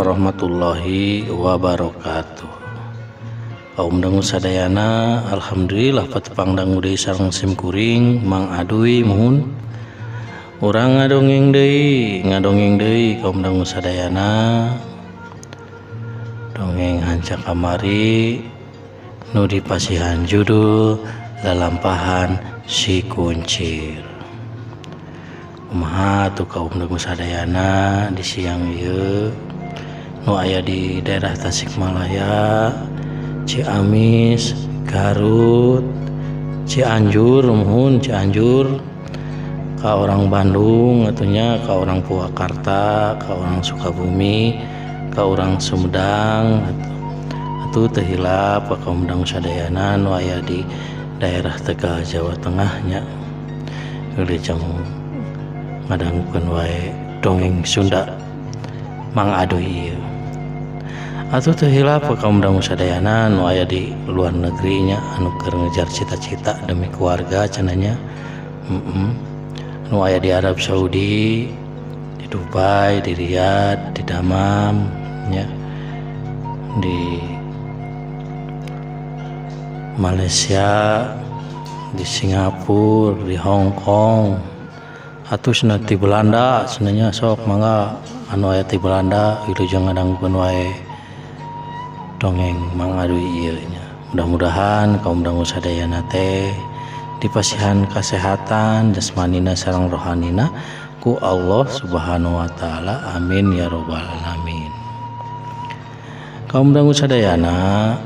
Warahmatullahi wabarakatuh. Kaum dangu sadayana, alhamdulillah patepang dangu deui sareng sim kuring Mang Aduy. Muhun urang ngadongeng deui, ngadongeng deui kaum dangu sadayana. Dongeng hanca kamari nu dipasihan judul Lalampahan Si Kuncir. Kumaha tuh kaum dangu sadayana di siang ieu nu aya di daerah Tasikmalaya, Ciamis, Garut, Cianjur, muhun Cianjur, ka orang Bandung atunya, ka orang Purwakarta, ka orang Sukabumi, ka orang Sumedang atuh teu hilap ka kaum dangu sadayana nu aya di daerah Tegal, Jawa Tengah nya. Wilujeng ngadangukeun wae dongeng Sunda Mang Aduy ieu. Atuh teu hilap ka kaum dangu sadayana nu aya di luar negeri nya, anu keur ngejar cita-cita demi keluarga cenah nya. Nu aya di Arab Saudi, di Dubai, di Riyadh, di Damam nya, di Malaysia, di Singapura, di Hong Kong, atuh cenah ti Belanda cenah nya. Sok mangga anu aya ti Belanda wilujeng ngadangukeun wae dongeng Mang Aduy ieu nya. Mudah-mudahan kaum dangu sadayana teh dipasihan kasehatan jasmanina sareng rohanina ku Allah Subhanahu wa taala. Amin ya robbal alamin. Kaum dangu sadayana,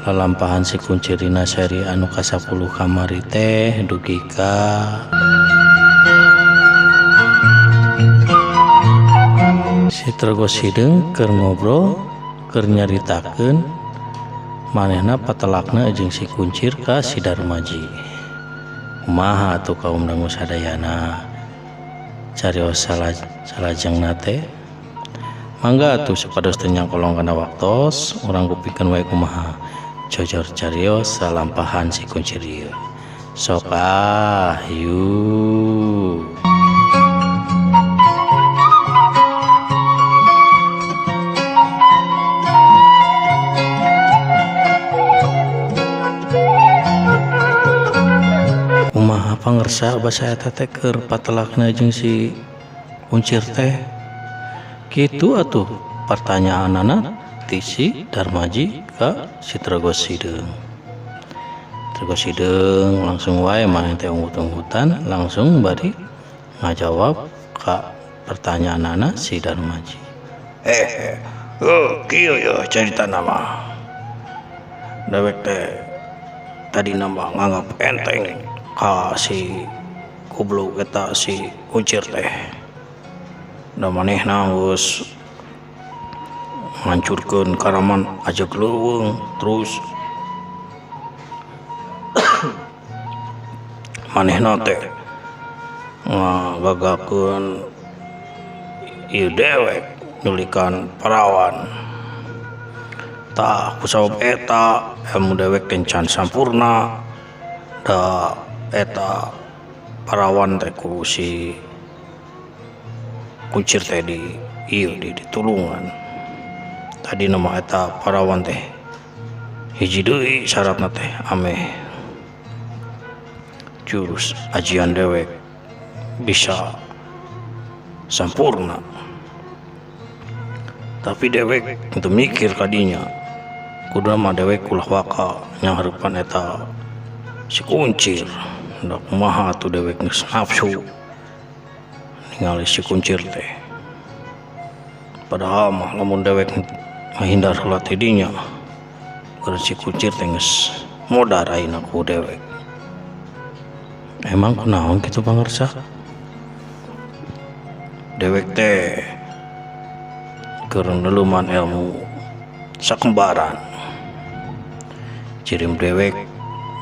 lalampahan Si Kuncir dina seri anu ka-10 kamari teh dugi ka si Tergos Hideung keur ngobrol, keur nyaritakeun manehna patelakna jeung si Kuncir ka si Darmaji. Kumaha atuh kaum dangu sadayana carios salajengna teh? Mangga atuh supados teu nyangkolong kana waktos, urang kupingkeun wae kumaha jojor carios salampahan Si Kuncir ieu. Sok ah, yuk. Kumaha pangersa basa eta teh keur patelakna jeung si Kuncir teh? Kitu atuh pertanyaanana ti si Darmaji ka si Tergos Hideung. Tergos Hideung langsung wae maneh teh unggut-unggutan langsung bari ngajawab ka pertanyaanana si Darmaji. Oh, kieu ya carita nama. Dewek teh tadi nama nganggap enteng ka si goblok eta si Kuncir teh. Da manehna geus ngancurkeun karaman ajeg leuweung, terus manehna teh ngagagakeun ieu dewek nyulikan parawan. Tah kusabab eta ilmu dewek teh can sampurna, da eta parawan teh ku si Kuncir teh di ieu di ditulungan. Tadi nama eta parawan teh hiji deui syaratna teh ameh jurus ajian dewek bisa sampurna. Tapi dewek teu mikir kadinya, kudu mah dewek ulah waka nyanghareupan eta si Kuncir. Da kumaha atuh dewek geus nafsu ningali si Kuncir teh. Padahal mah lamun dewek ngahindar heula ti dinya, keur si Kuncir teh geus modar ayeuna ku dewek. Emang kunaon kitu pangersa? Dewek teh keur neluman ilmu sakembaran. Jirim dewek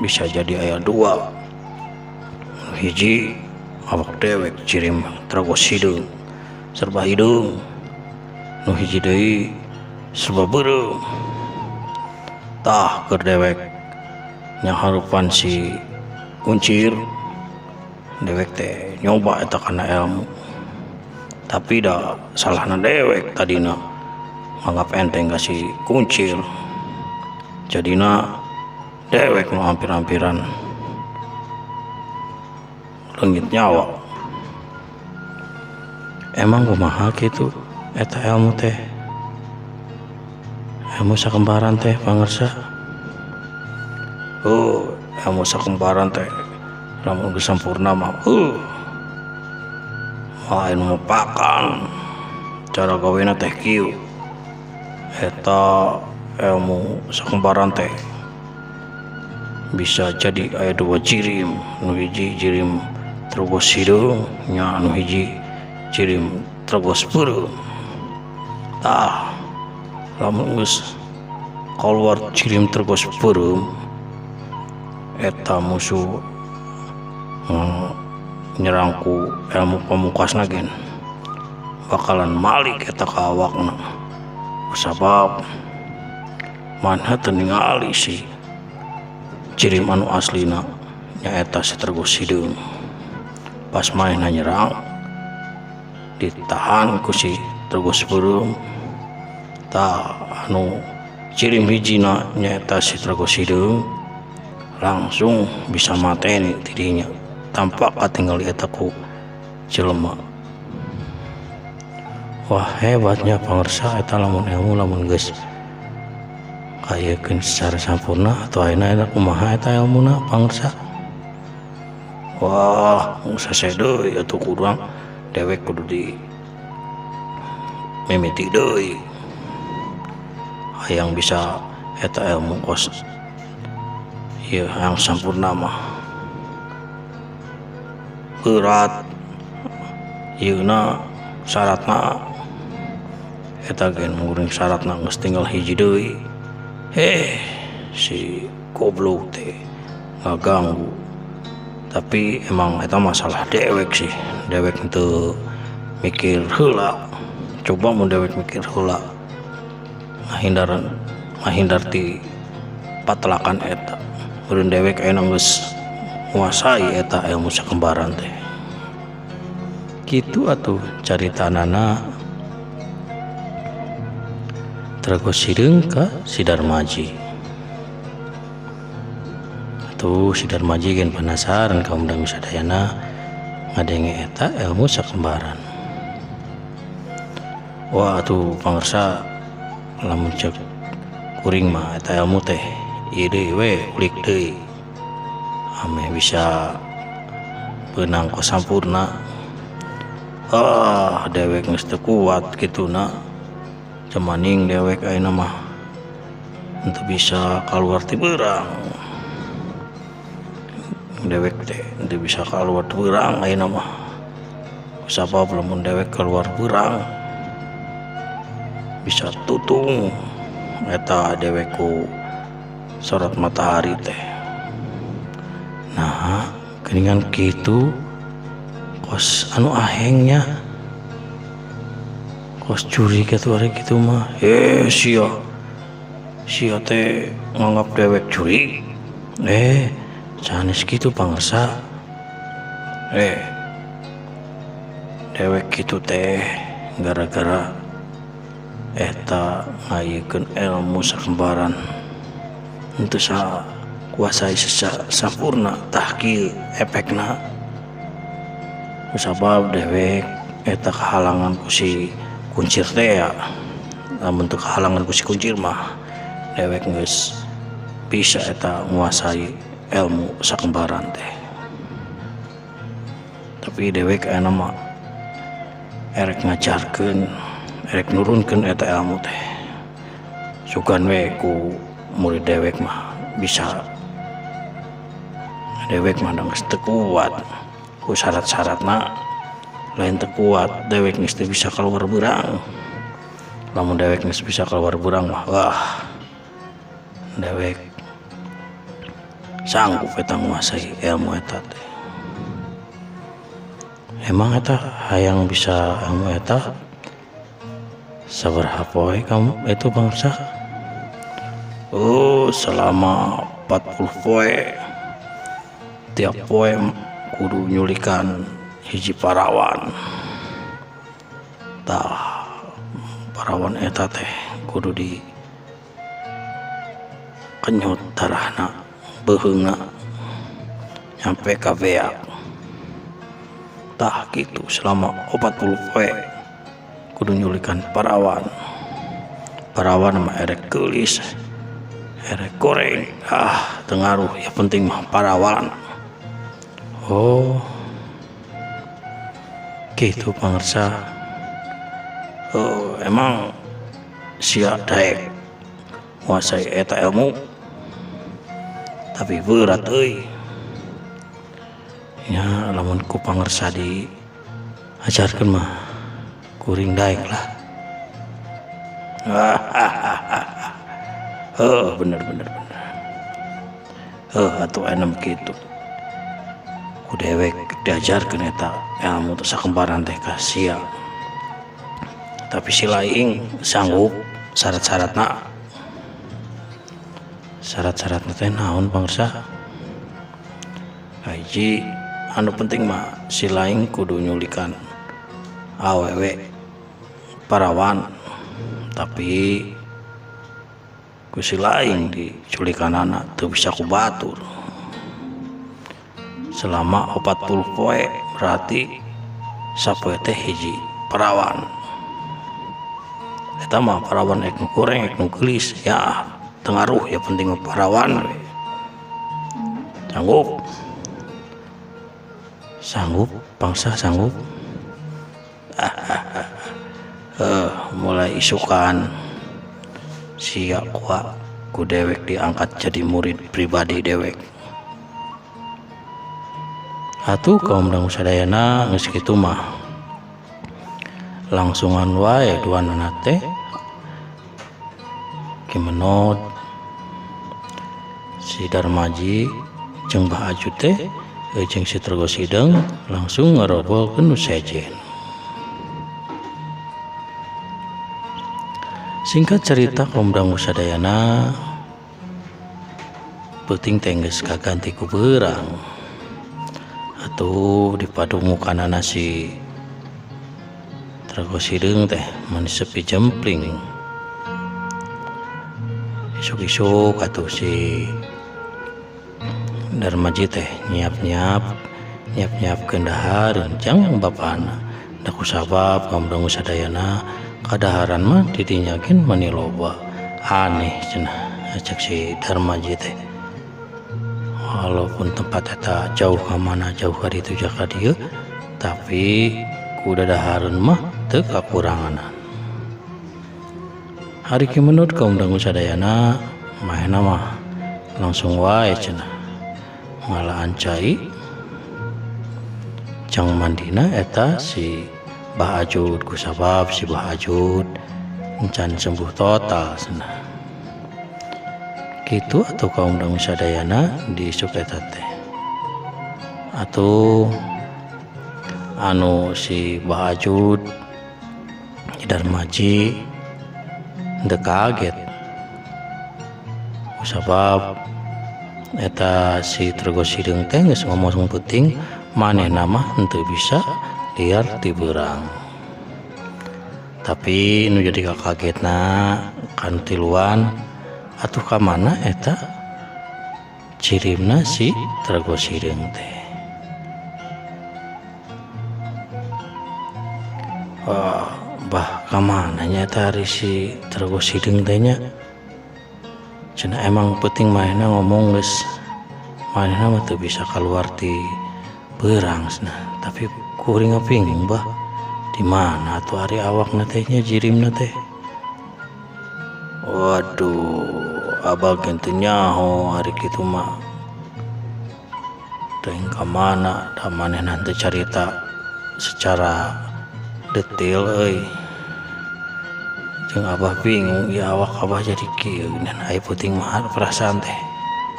bisa jadi aya dua. Hiji awak dewek jirim Tergos Hideung serba hideung, nu hiji deui serba beureum. Tah keur dewek nyaharupan si Kuncir, dewek teh nyoba eta kana ilmu. Tapi da salahna dewek tadina nganggap enteng ka si Kuncir. Jadina dewek nu hampir-hampiran leungit nyawa. Emang kumaha kitu eta ilmu teh? Ilmu sakembaran teh pangersa? Oh, ilmu sakembaran teh lamun geus sampurna mah lain mepakan cara gawena teh kieu. Eta ilmu sakembaran teh bisa jadi aya dua jirim, nu hiji jirim tergos hideung nya, anu hiji jirim tergos peureum. Tah lamun geus kaluar jirim tergos peureum eta musuh nyerang ku ilmu pamungkasna gen bakalan malik eta ka awakna. Sabab manha teu ningali si jirim anu aslina nyaeta si tergos hideung. Pas manehna nyerang ditahan ku si tergos peureum. Tah anu jirim hijina nyaeta si tergos hideung langsung bisa mateni tidinya tanpa katingali eta ku jelema. Wah, hebatnya pangersa eta lamun ilmu lamun geus kayekeun secara sampurna atau ayeuna eta kumaha eta ilmuna pangersa? Wah, saseh deui atuh kurang dewek kudu di mimiti deui. Hayang bisa eta ilmu kos ieu hayang sampurna mah berat ieuna syaratna eta gen nguring syaratna geus tinggal hiji deui. Si goblok teh ngaganggu. Tapi emang eta masalah dewek sih, dewek teu mikir heula. Coba mun dewek mikir heula ngahindar ti patelakan eta. Meureun dewek ayeuna geus nguasai eta ilmu sakembaran teh. Kitu atuh caritanana Tergos hideung ka si Darmaji. Atuh si Darmaji gen penasaran kaum dangu sadayana ngadenge eta ilmu sakembaran. Wah atuh pangersa lamun cek kuring mah eta ilmu teh ieu deui we ulik deui ameh bisa beunang ku sampurna. Ah, dewek geus teu kuat kituna. Cemaning dewek ayeuna mah henteu bisa kaluar ti beurang. Dewek teh henteu bisa kaluar ti beurang ayeuna mah. Sabab lamun dewek keluar beurang bisa tutung eta dewek ku sorot matahari teh. Nah, geuningan kitu kos anu ahengnya kos curiga tuh hari gitu mah. Sia teh nganggap dewek curi. Sanes kitu pangersa. Dewek kitu teh gara-gara eta ngayekeun ilmu sakembaran henteu kuasai sampurna. Tah kieu efekna. Sabab dewek eta kahalangan ku si Kuncir teh ya. Lamun teu kahalangan ku si Kuncir mah dewek geus bisa eta nguasai ilmu sakembaran teh. Tapi dewek ayeuna mah erek ngajarkeun, erek nurunkeun eta ilmu teh. Sugan we ku murid dewek mah bisa. Dewek mah geus teu kuat ku syarat-syaratna. Lain teu kuat dewek geus teu bisa keluar beurang. Lamun dewek geus bisa keluar beurang mah wah dewek sanggup eta nguasai ilmu eta teh. Emang eta hayang bisa ilmu eta sabaraha poe kamu itu bangsa? Oh, selama 40 poe. Tiap poe kudu nyulikan hiji parawan. Tah parawan eta teh kudu di kenyot darahna beuheungna nyampe ka beak. Tah kitu selama 40 poe kudu nyulikan parawan. Parawan mah erek geulis, erek goreng, ah teu ngaruh, yang penting mah parawan. Oh, kitu pangersa. Oh, emang sia daek nguasai eta ilmu, tapi berat euy. Nya lamun ku pangersa diajarkeun mah kuring daek lah. Oh, bener bener bener. Oh, atuh enem kitu. Ku dewek diajarkeun eta ilmu teh sakembaran teh ka sia. Tapi si laing sanggup syarat-syaratna. Syarat-syaratna teh naon pangersa? Hiji anu penting mah si laing kudu nyulikan awewe parawan, tapi ku si laing diculikanana teu bisa ku batur. Selama 40 poe berarti sapoe teh hiji parawan. Eta mah parawan ek nu goreng ek nu geulis ya teu ngaruh, ya penting mah parawan we. Sanggup. Sanggup, bangsa sanggup. Mulai isukan sia kuat ku dewek diangkat jadi murid pribadi dewek. Atuh kaum dangu sadayana geus kitu mah langsungan wae duanana teh Ki Menod si Darmaji jeung Bah Ajud teh jeung si Turgo Sideung langsung ngarobolkeun nu sejen. Singkat cerita kaum dangu sadayana peuting teh geus kaganti ku beurang. Atuh dipadumukanana si Turgo Sideung teh mani sepi jempling. Isuk-isuk atuh si Darmaji teh nyiap-nyiapkeun dahareun jang bapana. Da kusabab kaum dangu sadayana kadaharan mah didinya gen mani loba. Aneh cenah cek si Darmaji teh. Walaupun tempat eta jauh ka mana, jauh ka ditu jauh ka dieu, tapi ku dadahareun mah teu kakuranganan. Hari ki menurut kaum dangu sadayana mahena mah langsung wae cenah ngalaan cai jang mandina eta si Bah Ajud, kusabab si Bah Ajud encan sembuh total cenah. Kitu atuh kaum dangu sadayana di isuk eta teh. Atuh anu si Bah Ajud Darmaji teu kaget kusabab eta si Turgo Sideung teh geus ngomong penting manehna mah henteu bisa liar ti beurang. Tapi nu jadi kakagetna kan tiluan atuh ka mana eta cirimna si Turgo Sideung teh. Bah ka mana nya eta ari si Turgo Sideung teh nya? Cenah emang penting manehna ngomong geus manehna mah teu bisa kaluar ti beurang cenah. Tapi kuring bingung bah di mana atuh ari awakna teh nya jirimna teh. Waduh, abah gen teu nyaho ari kitu mah. Teuing ka mana da manehna teu carita secara detail euy. Jeung abah bingung ya awak abah jadi kieu dan aya peuting mah perasaan teh.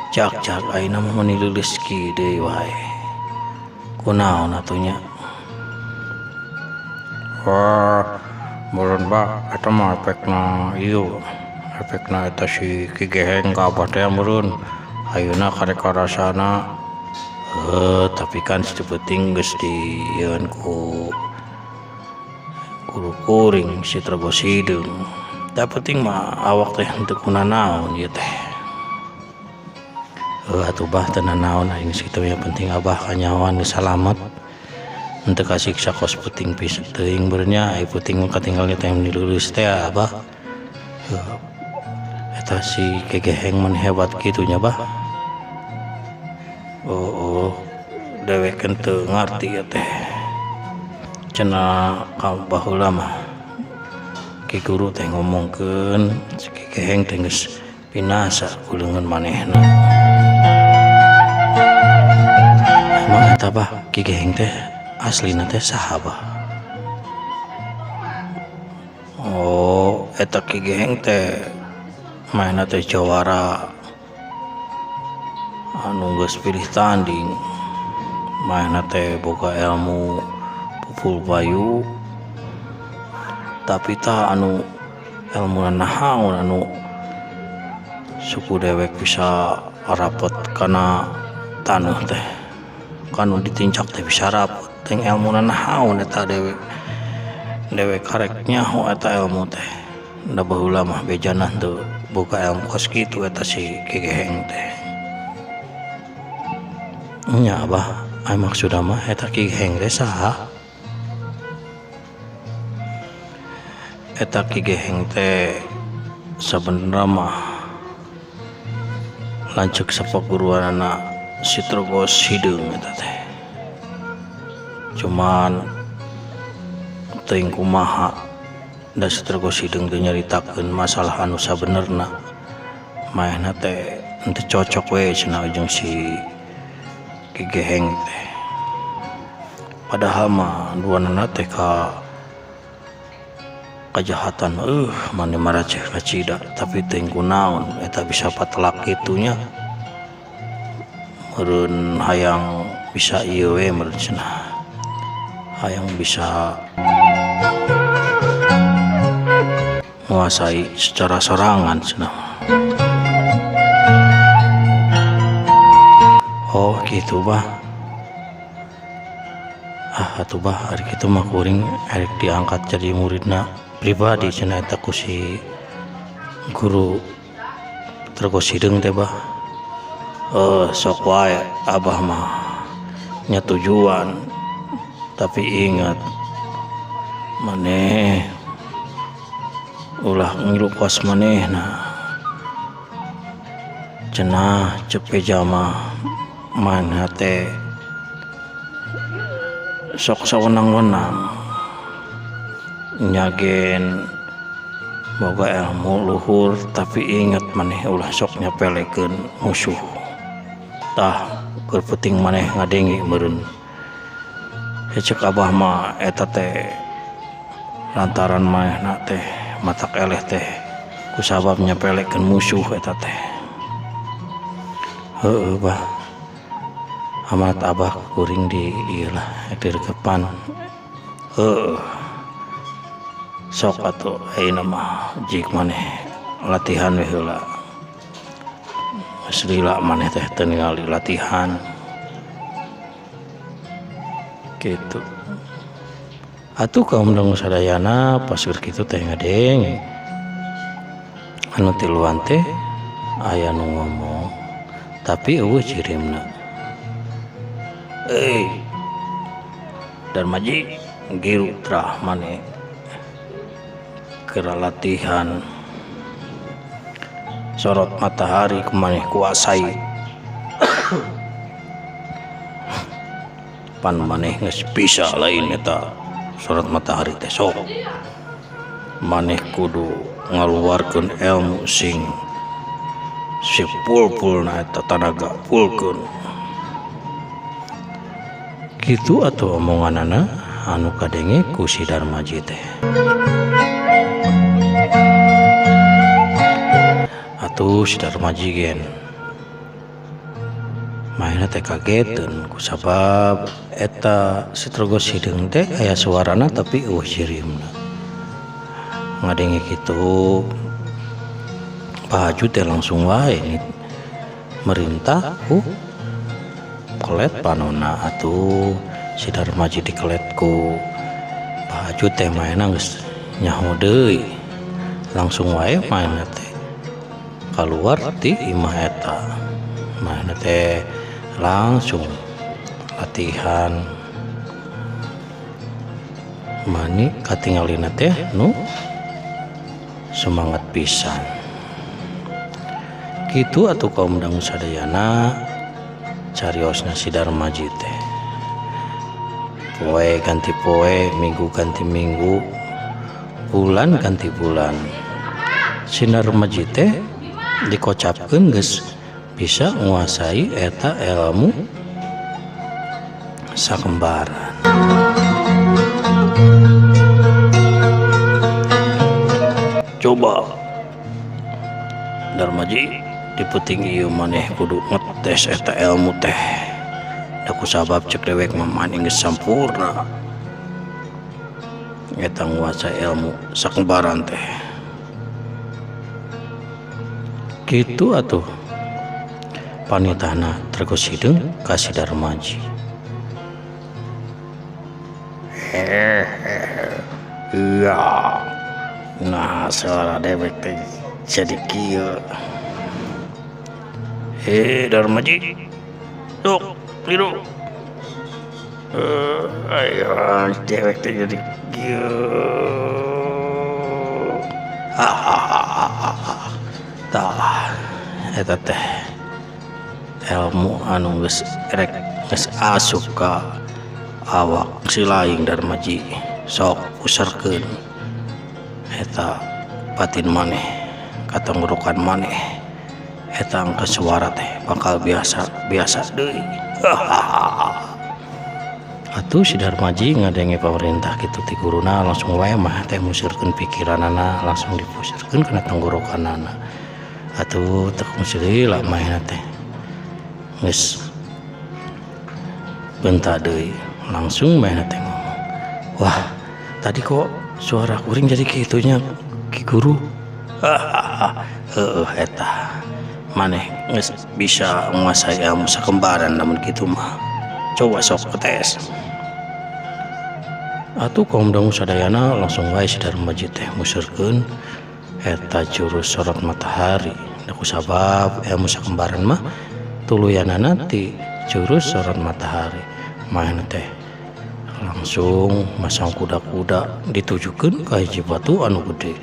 Jak-jak ayeuna mah mani leuleus kieu deui wae. Kunaon atuh nya? Wah, meureun bah eta mah efekna ieu. Efekna eta si Ki Geheng ka abah teh meureun. Ayeuna karek karasana. Tapi kan si peuting geus di-ieuan ku guru kuring si Turgo Sideung. Da penting mah awak teh henteu kunanaon ieu teh. Heuh atuh bah teu nanaon aing geus kitu yang penting abah kanyahoan geus salamet. Henteu kasiksa kos peuting pisan teuing beureun nya ai peuting mah katinggal teh dileuleus teh abah. Heuh eta si Ki Geheng mun hebat kitu nya bah. Oh, dewek henteu ngarti ieu teh. Cenah ka baheula mah Ki Guru teh ngomongkeun si Ki Geheng teh geus binasa ku leungeun manehna. Emang eta bah Ki Geheng teh aslina teh saha bah? Oh, eta Ki Geheng teh manehna teh jawara anu geus pilih tanding. Manehna teh boga ilmu pupul bayu tapi tah anu ilmu nahaon anu suku dewek bisa rapet kana taneuh teh kanu ditincak teh bisa rapet teh ilmu nahaon eta dewek dewek karek nyaho eta ilmu teh. Da baheula mah bejana teu boga ilmu kos kitu eta si Ki Geheng teh. Nya abah ai maksudna mah eta Ki Geheng teh saha? Eta Ki Geheng teh sabenerna mah lanceuk sapaguruanana si Trogos Hideung eta teh. Cuman teuing kumaha da si Trogos Hideung teh nyaritakeun masalah anu sabenerna. Manehna teh henteu cocok we cenah jeung si Ki Geheng teh. Padahal mah duanana teh ka kajahatan mani maraceh kacida tapi teuing kunaon eta bisa patelak kitu nya. Meureun hayang bisa ieu we meureun cenah. Hayang bisa menguasai secara sorangan cenah. Oh gitu bah. Ah atuh bah ari kitu mah kuring erek diangkat jadi muridna pribadi cenah eta ku si guru Trogos Hideung teh bah. Sok wae abah mah nya tujuan tapi ingat maneh ulah ngilu kos manehna. Cenah ceuk beja mah manehna teh sok sawenang-wenang nyagen boga ilmu luhur tapi ingat maneh ulah sok nyapelekeun musuh. Tah keur penting maneh ngadenge meureun. Ceuk abah mah eta teh lantaran manehna teh matak eleh teh kusabab nyapelekeun musuh eta teh. Heueuh bah. Amat abah kuring di ieu lah direkepan. Heueuh. Sok atuh ayeuna mah jik maneh latihan we heula. Geus lila maneh teh teu ningali latihan. Kitu. Atuh kaum dangu sadayana pas keur kitu teh ngadenge. Anu tiluan teh aya nu ngomong tapi eueuh cirimna. Euy Darmaji giru trah maneh keur latihan sorot matahari kumaneh kuasai. Pan maneh geus bisa lain eta sorot matahari teh sok. Maneh kudu ngaluarkeun ilmu sing si pul-pulna eta tanaga pulkeun. Kitu atuh omonganana anu kadenge ku si Darmaji teh. Atuh si Darmaji gen manehna teh kageteun kusabab eta si Trogos Hideung teh aya suarana tapi eueuh cirimna. Ngadenge kitu Pak Haji teh langsung wae merintah ku kelet panona atuh si Darmaji dikelet ku Pak Haji teh manehna geus nyaho deui. Langsung wae manehna teh kaluar ti imah eta. Manehna teh langsung latihan mani katingalina teh nu semangat pisan. Kitu atuh kaum dangu sadayana cariosna si Darmaji teh. Poe ganti poe, minggu ganti minggu, bulan ganti bulan. Si Darmaji teh dikocapkeun geus bisa nguasai eta ilmu sakembaran. Coba Darmaji diputing ieu maneh kudu ngetes eta ilmu teh. Da kusabab cek dewek mah maneh geus sampurna eta nguasai ilmu sakembaran teh. Kitu atuh panitahna terus hideung ka si Darmaji. Iya, nah suara dewek teh jadi kieu. Darmaji, dok, liru. Ayo dewek teh jadi kieu. Tah, eta teh ilmu anu geus rek geus asup ka awak si laing Darmaji. Sok pusarkeun eta batin maneh, katenggorokan maneh, eta angka suara teh bakal biasa deui. Atuh si Darmaji ngadenge pamarentah kitu ti guruna langsung wae mah teh musirkeun pikiranana, langsung dipusirkeun kana tenggorokanana. Atuh teu musir heula manehna teh geus bentak deui, langsung manehna teh ngomong, wah tadi kok suara kuring jadi kitunya ki guru. Heueuh eta maneh geus bisa menguasai ilmu sakembaran lamun kitu mah, coba sok tes. Atuh kaum dangu sadayana langsung wae si Darmaji teh musirkeun eta jurus sorot matahari. Da kusabab ilmu sakembaran mah tuluyanana ti jurus sorot matahari. Manehna teh langsung masang kuda-kuda ditujukeun ka hiji batu anu gede.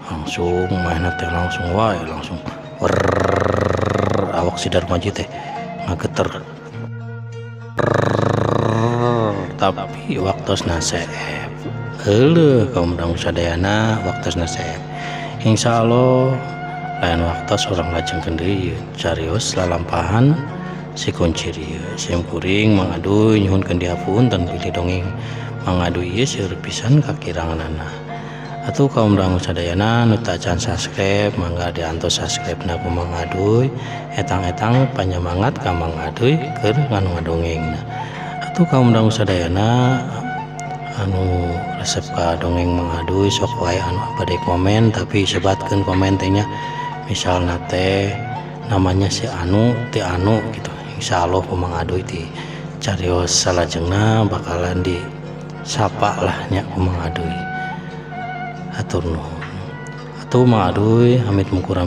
Langsung manehna teh langsung wae langsung awak si Darmaji teh ngageter. Tapi waktosna seep. Heueuh kaum dangu sadayana waktosna seep. Insyaallah lain waktos urang lajengkeun deui carios lalampahan si kuncir ieu. Sim kuring mangaduy nyuhunkeun dihapunten bilih dongeng mangaduy ieu seueur pisan kakiranganana. Atuh kaum dangu sadayana nu tacan subscribe mangga diantos subscribe na ku Mangaduy, etang-etang panyemangat ka Mangaduy keur nganu ngadongengna. Atuh kaum dangu sadayana anu resep ka dongeng Mangaduy sok wae anu bade komen, tapi sebatkeun komen teh nya, misalna teh namanya si anu ti anu gitu. Insyaallah ku Mangaduy ti carios salajengna bakalan disapa lah nya ku Mangaduy. Atur nuhun. Atuh Mangaduy amit mungkur.